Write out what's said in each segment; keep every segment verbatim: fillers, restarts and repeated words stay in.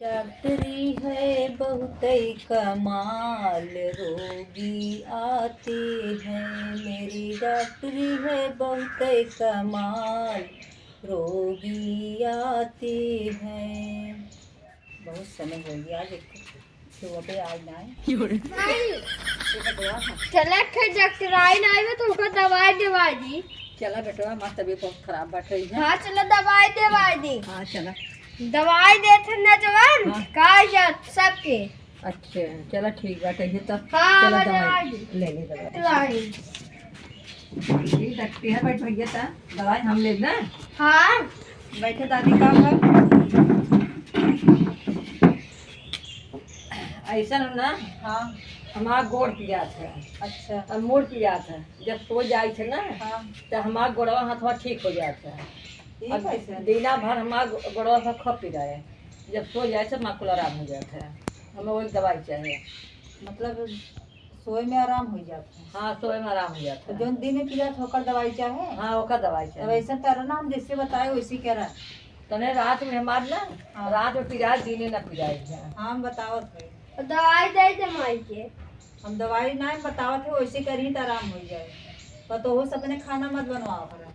डॉक्टरी है बहुत कमाल, रोगी आते हैं। मेरी डॉक्टरी है बहुत कमाल, रोगी आते हैं। बहुत समय हो गया, आज एक सुबह पे आज ना आए। चला, फिर डॉक्टर आई ना आवे तो ओकर दवाई देवाई दी। चला बेटवा, हमार तबीयत बहुत खराब बाटे है। हाँ, चला दवाई देवाई दी। हाँ, चला। दवाई देत है ना जवान, हाँ। का जात सबके। अच्छा, चला ठीक बाटे है तब। हाँ, चला दवाई दवाई दी। ले ले दवाई। लाई। ठीक है, ठीक है, बैठ भैया ता, दवाई हम लेब ना। हाँ। बैठे दादी का घर। ऐसा ना। हाँ। हमार गोड़ पिरात है। अच्छा। और मूड़ पिरात है। जब सो जाए थे ना, हाँ। तो हमार गोड़वा हाथवा ठीक हो जात है। ये अब कैसे? दिना भर हमार गो-, गोड़वा सब खप पिराए। जब सो जाए तो हमार कुल आराम हो जात है। हमें वही दवाई चाहिए। मतलब सोए में आराम हो जात है। हाँ, सोए में आराम हो जात तो है। जौन दिन में पिरात है, ओकर दवाई चाहे? हाँ, ओकर दवाई चाहे। अब ऐसा करा ना, हम जैसे बताए वैसे करा। तने रात में हमार ना, हाँ। रात में पिराए, दिने ना पिराए। हाँ, हम बतावत है। दवाई दे दे माई के। हम दवाई ना बतावत है, वैसे करी तो आराम हो जाए। पतोहू से अपने खाना मत बनवाओ करा।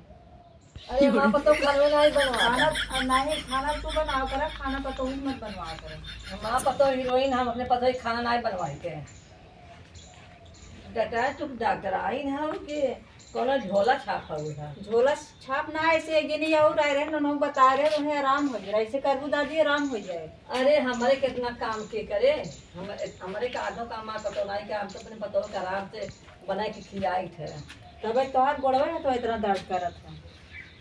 अरे, हमार पतोह खाना नहीं बनवा। खाना, नहीं, खाना तू बनाओ करा, खाना पतोहू मत बनवाओ करा। हमार पतोह हीरोइन, हम अपने पतोह के खाना नहीं बनवाई के। डॉक्टर, तू डॉक्टर आई ना हो कि कोनो झोला छाप हवे है? झोला छाप ना, ऐसे एक जनी और आए रहे, उन्होंने बता रहे, उन्हें आराम हो जाए, ऐसे करबू दादी, आराम हो जाए। अरे, हमारे कितना काम के करे, हम, हमारे का आधो काम आ पतोह नहीं के, हम तो अपने पतोह के आराम से बनाए के खियाई थे। तबे तोहार गोड़वा है तो इतना दर्द करत है।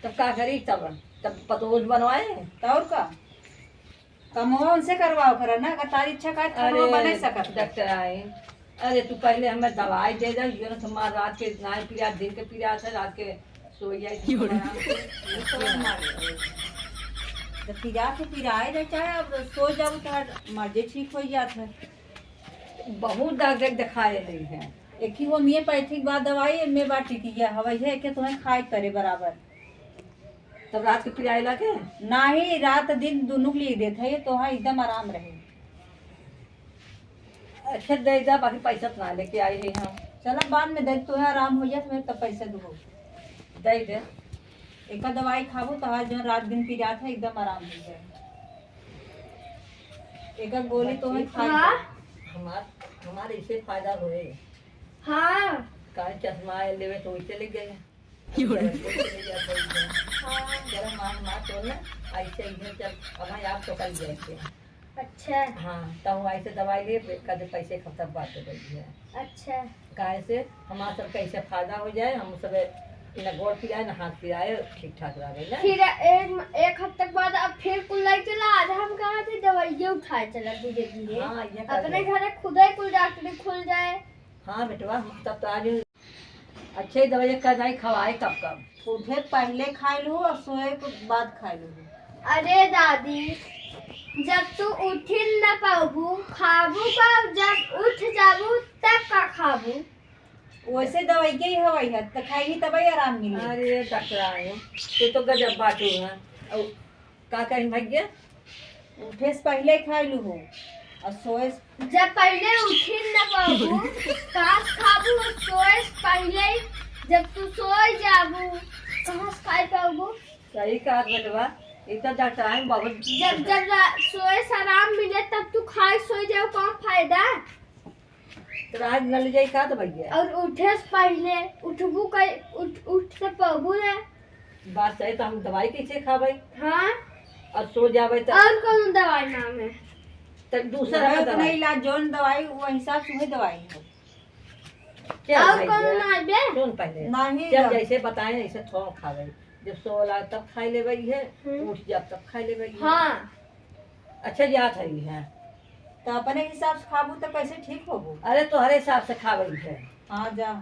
तब का करी तब? तब पतोह बनवाए? तो और का? कमवा उनसे करवाओ करा ना, अगर तारी इच्छा का तो अरे, बना सकत है। डॉक्टर आए, अरे तू पहले हमें दवाई दे दे, ये ना तुम्हारा रात के ना पिरात, दिन के पिरात है, रात के सो जाए तो आराम से, ये तो मारे। तो पिरा के पिराए दे, चाहे अब सो जाओ तो मर्जे ठीक हो जात है। बहुत डॉक्टर दिखाए रही है। एक ही वो मियाँ पैथिक बा दवाई, एमे बा टिकिया, हवै है के तुम्हें खाए करे बराबर। तब रात के पिराए लागे? नाही, रात दिन दुनू के लिए देत है, ये तोहा एकदम आराम रहे। अच्छा, दे दा, बाकी पैसा तो ना लेके आई रही हम। चला, बाद में दे, तोहे आराम हो जाए, तुम्हें तब पैसा दूँ। दे दे। एका दवाई खाबो, तोहार जो रात दिन पिरात है, एकदम आराम हो जाए। एका गोली तोहे खा हाँ। हमार, हमार इसे फायदा होए। हाँ। काहे चश्मा लेवे तो वैसे ले गए। हाँ। चलो, मार, मार, छोड़ ना। ऐसे इधर चल, अब हम आप तो कल जाएंगे। अच्छा। हाँ, तो हम ऐसे दवाई ले, कदे पैसे खत्म बात हो गई है। अच्छा। काहे से हमारा सबके ऐसे फायदा हो जाए, हम सब न गोड़ पिराए, न हाथ पिराए, ठीक ठाक रहे ना। फिर एक, एक हफ्ते के बाद अब फिर कुल लग चला, आज हम कहा थे दवाइये उठाए चला धीरे धीरे। हाँ, ये कर अपने लो। घरे खुदे कुल डॉक्टरी खुल जाए। हाँ बेटवा, हम तब तो आज अच्छे दवाई का नहीं खवाए कब कब। उठे पहले खाए लू और सोए के बाद खाए लू। अरे दादी, जब तू उठिन न पाबू, खाबू का, जब उठ जाबू तब का खाबू? वैसे दवाई के ही हवाई है, तो खाई तब ही आराम मिले। अरे डॉक्टर आए, तू तो गजब बाटू है। और का कहीं भैया? उठे से पहले खाए लू हो, और सोए से जब पहले उठिन न पाबू, कहाँ से खाबू? सोए से पहले ही जब तू सोए जाबू, कहाँ से खाए पाबू? सही कहा बेटवा, ई तो डॉक्टर आए बहुत जब, जब रा-, सोए से आराम मिले तब तू खाए सोए जाओ, कौन फायदा? तो रात न ले जाई का तो भैया? और उठे से पहले उठबू कई, उठ, उठ से पबू रे। बात सही, तो हम दवाई कैसे खाबे? हाँ। और सो जाबे तो और कौन दवाई नाम है? तो दूसरा दवाई का तो दवाई। नहीं इलाज, जौन दवाई वो हिसाब से वही दवाई हो। चल और भाई कौन दे। ना बे? सुन पहले। नहीं जब ना। जैसे बताए ऐसे थोड़ा खाबे। जब सोला तब खाई लेबे है, हम्म। उठ जाब तब खाई लेबे है। हाँ। अच्छा, जात है, है। तो अपने हिसाब से खाबू तो कैसे ठीक होबू? अरे, तोहरे हिसाब से खाबे है। हाँ, जा।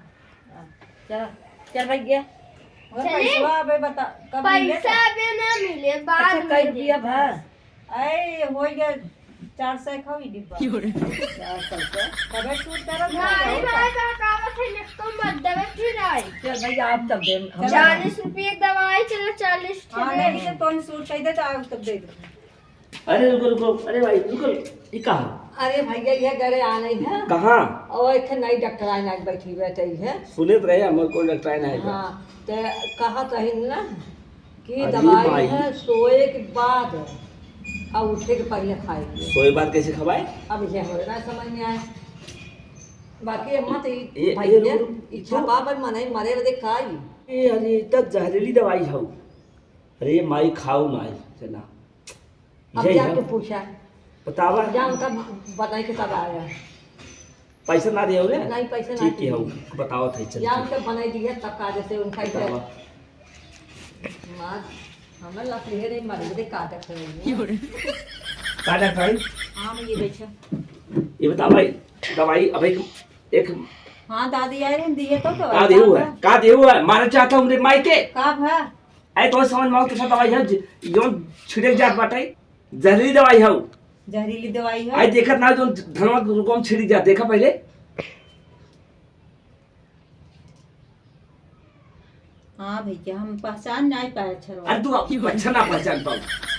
चल, चल भैया। मगर चली? पैसवा अबे बता, कब मिले पैसा तो? अबे ना मिले, बाद अच्छा, में कई दे। रुपया भा? ऐ, हो गया चार सौ खाओ ई डिब्बा। चार सौ का? तबे सूट करत ना, है, अरे और भाई, का? बहकावत है, निकल मत देवे फिर आई। चल भैया, आप तब दे, हम चालीस रुपये की दवाई, चलो चालीस हाँ, ठे नहीं, दे। तो तोन सूट कह दे, तो आप तब दे दो। अरे रुको, रुको, अरे भाई, रुको, ई कहाँ? अरे भैया, ये गरे आ नहीं है। कहाँ? और एक नई डॉक्टराइन आज बैठी बैठे है। सुने तो रहे, हम कोई डॉक्टराइन है। हाँ, तो कहा तो है ना कि अरे दवाई भाई। है सोए के बाद और उठे के पहले खाए के। सोए बाद कैसे खवाए? अब ये हमरा ना समझ में आए। बाकी अम्मा तो ई ए, ए, भैया, रुक, रुक, इच्छा रुक। बा, पर मने मरे बदे खाई। ए, अरे, ई त जहरीली दवाई हौ। अरे माई, खाऊ माई, चला। अब यही जाके है। पूछा। बतावा। जा उनका बनाई के तब आया। पैसा ना दिया उन्हें? नहीं, पैसा ना ठीक है, दिया। बतावा था, चल, जा ठीक। उनका बनाई दिया, तब का जैसे उनका ही बतावा। मार, हमें लकड़ी है, नहीं मर गए, का डॉक्टर है ये? का डॉक्टर है? हाँ, मैं ये बैठा। ये बता भाई, दवाई अब एक, एक हाँ, दादी आई रही, दिए तो, तो का का देहू है? भा? का देहू है? मारे चाहता हूँ रे माई के। का भा? अरे तो समझ में आओ, तो सब दवाई है, ज-, जौन छिड़क जात बाटे, जहरीली दवाई है। जहरीली दवाई है? आई देखत ना, जौन धनवा को कौन छिड़क जात, देखा पहले। हाँ भैया, हम पहचान नहीं पाए अच्छा रहो। अरे तू अब अच्छा ना पहचान पाओ।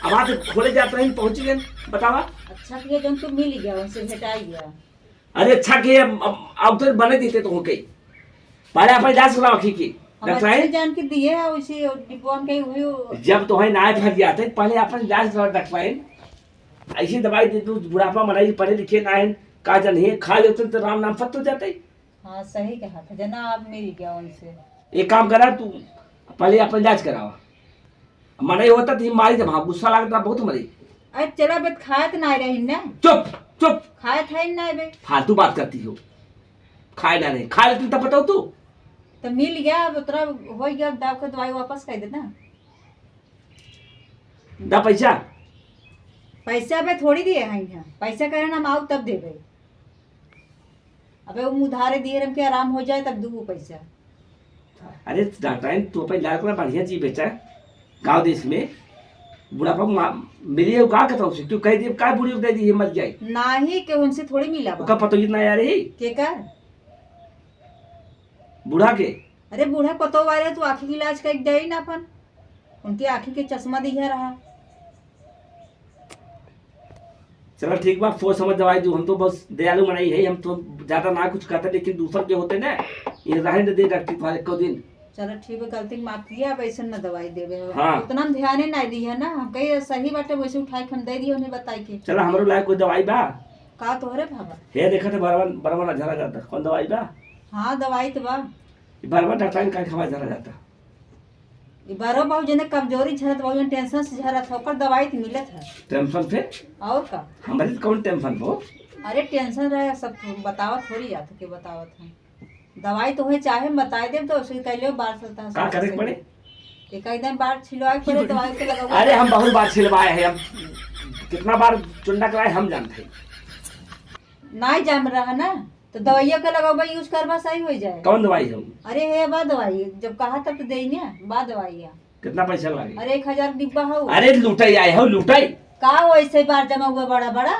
अब आप खोले जात रहे, पहुँच गए, बतावा। अच्छा किया जौन तू मिल गया, उनसे भेटाई गया। अरे अच्छा किया, अब, अब, अब तो बने देते तो होके। पहले अपन इलाज कराओ आँखी की। हम डॉक्टर अच्छे है? जान के दिए है, उसी डिब्बा में कहीं हुई हो। जब तो है ना फट जाते, पहले अपन इलाज कराओ डॉक्टर है। ऐसी दवाई दे तू, बुढ़ापा मनाई, पढ़े लिखे ना है, का जानिए, खा लेते तो राम नाम फत हो जाते। हाँ, सही कहा था, जना आप मिल गया उनसे। एक काम करा तू, पहले अपन इलाज करावा। मने होता तो मारी जब, हाँ, गुस्सा लागत रहा बहुत मरे। अरे चला बे, खाए तो ना रही ना। चुप, चुप। खाए था ही ना बे। फालतू बात करती हो। खाए ना रही, खा लेती तब बताओ तू। तो मिल गया, अब उतरा हो गया, दवा के दवाई वापस कर देता। दा पैसा। पैसा बे थोड़ी दिए हैं यहाँ, पैसा कहे ना हम आओ तब देबे। अबे वो उधारे दिए रहे, हमके आराम हो जाए तब दूबो पैसा। अरे डॉक्टराइन, तू अपन इलाज करा, बढ़िया चीज बेचा गाँव देश में। बुढ़ापा मा-, मिली है, का कहता हूँ, तू कह दिए, का बूढ़ी को दे दी, ये मर जाए। नाही के उनसे थोड़ी मिला बा। ओका पता ही ना यार ही। के कर? बूढ़ा के? अरे बूढ़ा पतो वाले, तू आँखी के इलाज कर दे ना अपन, उनके आँखी के चश्मा दिया रहा। चला ठीक बा, सोच समझ दवाई दू। हम तो बस दयालु मनई है, हम तो ज्यादा ना कुछ कहते, लेकिन दूसर के होते ना, ये रहे न दे डॉक्टर तुम्हारे को दिन। चला ठीक बा, गलती के माफ किया, अब ऐसे न दवाई देवे हो। हाँ। उतना हम ध्यान ही ना दी है ना, हम कही सही बाटे, वैसे उठाए के हम दे दिए उन्हें बताई के। चला हमरो लायक कोई दवाई बा? का तोहरे बाबा? हे देखा तो बरवन, बरवन ना झरा जाता, कौन दवाई बा? हाँ दवाई तो बा। ये बरवन डॉक्टर का खवा झरा जाता। ई बारह बहुत जने कमजोरी झरत, बहुत जने टेंशन से झरत है, ओकर दवाई तो मिलत है। टेंशन से? और का? हमरे तो कौन टेंशन हो? अरे टेंशन रहे, सब बतावत थोड़ी जात के बतावत है। दवाई तो है, चाहे हम बताए देब तो उसे कह लियो बार चलता है का करे के पड़े? एक एकदम बार छिलवाए के पड़े, दवाई के लगाओ। अरे हम बहुत बार छिलवाए हैं, हम कितना बार चुंडा कराए हम जानते हैं। नाई जाम रहा ना, तो दवाइया के लगौबा, use करबा, सही हो जाए। कौन दवाई हो? अरे हे बा दवाई, जब कहा तब तो देई ना, बा दवाइया। कितना पैसा लागे? अरे एक हजार डिब्बा हो। अरे लूटाई आए हो, लूटाई। का हो ऐसे बार जमा हुआ बड़ा बड़ा?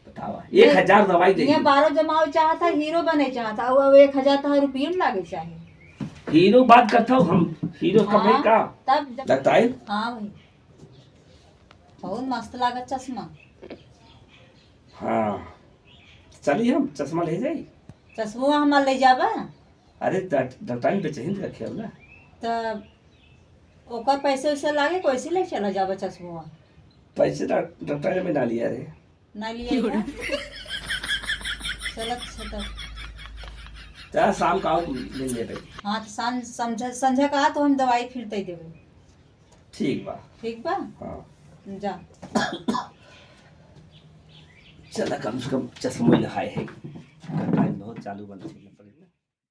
बतावा, ये एक हजार दवाई दे ये दी। बारह जमाओ चाहता, हीरो बने चाहता, अब, अब एक हजार तो रुपये में लागे चाहे। हीरो बात करता हूँ हम, हीरो का भाई हाँ, का? तब जब लगता है? हाँ भाई, बहुत मस्त लागत चश्मा। हाँ, चलिए हम चश्मा ले जाई। चश्मा हमार ले जाबा? अरे डॉक्टर पे चाहिए रखे हो ना। तब ओकर पैसे वैसे लागे, कैसे ले चला जाबा चश्मा? पैसे डॉक्टर में ना लिया रे। ना लिया क्या? चलत से तब। जा शाम का आओ, मिल लेते। हाँ, तो सांझ, समझा, संझा का आ तो हम दवाई फिर दे देबे। ठीक बा। ठीक बा? हाँ। जा। चला, कम से कम चश्मो ही नहाए है। टाइम बहुत चालू बन चुकी है।